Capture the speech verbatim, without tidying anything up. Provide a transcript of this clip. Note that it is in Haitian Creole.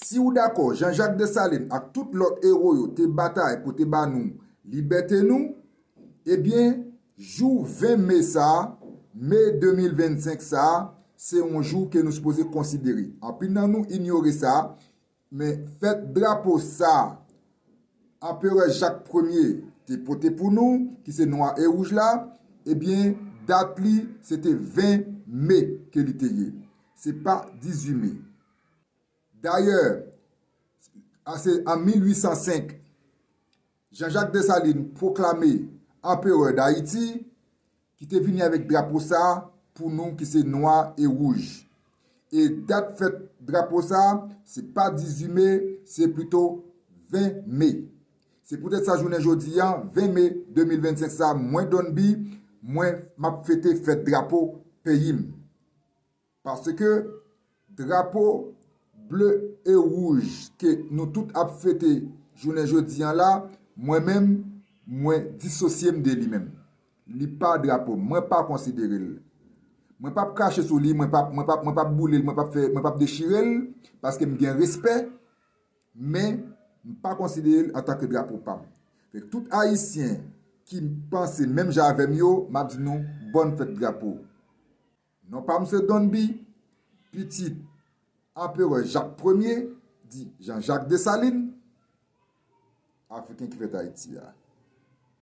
Si w dakò, Jean-Jacques Dessalines ak tout lòt ewo yo te batay pou te ba nou libète nou, ebyen, jou ven me sa a, me de mil vennsenk sa a, se yon jou ke nou sipoze konsidere. Anpil nan nou inyore sa, men fèt drapo sa a, Anperè Jak Premye te pote pou nou, ki se nwa e wouj la, ebyen, dat li, se te ven me ke li te ye. Se pa dizuit me. Dayè, a, se an mil uitsansenk, Jean-Jacques Dessalines pwoklame Anperè Dayiti, ki te vini avèk drapo sa a pou nou, ki se nwa e wouj. E dat fèt drapo sa a, se pa dizuit me, se pito ven me. Se poutèt sa, jounen jodi a, ven me de mil vennsenk sa a, mwen, Don B, mwen, m ap fete fèt drapo peyi m. Paske drapo ble e wouj ke nou tout ap fete jounen jodi a la, mwen menm, mwen disosye m de li menm. Li pa drapo m, mwen pa konsidere l. Mwen p ap krache sou li, mwen p ap, mwen p ap, mwen p ap boule l, mwen p ap fè, mwen p ap dechire l, paske m gen respè, men m pa konsidere l antanke drapo pa m. Fèk tout Ayisyen ki panse menm jan avè m yo, m ap di nou bòn fèt drapo. Non pa m se Don B, pitit Anperè Jak Premye, di Jean-Jacques Dessalines, Afriken ki fèt Ayiti a.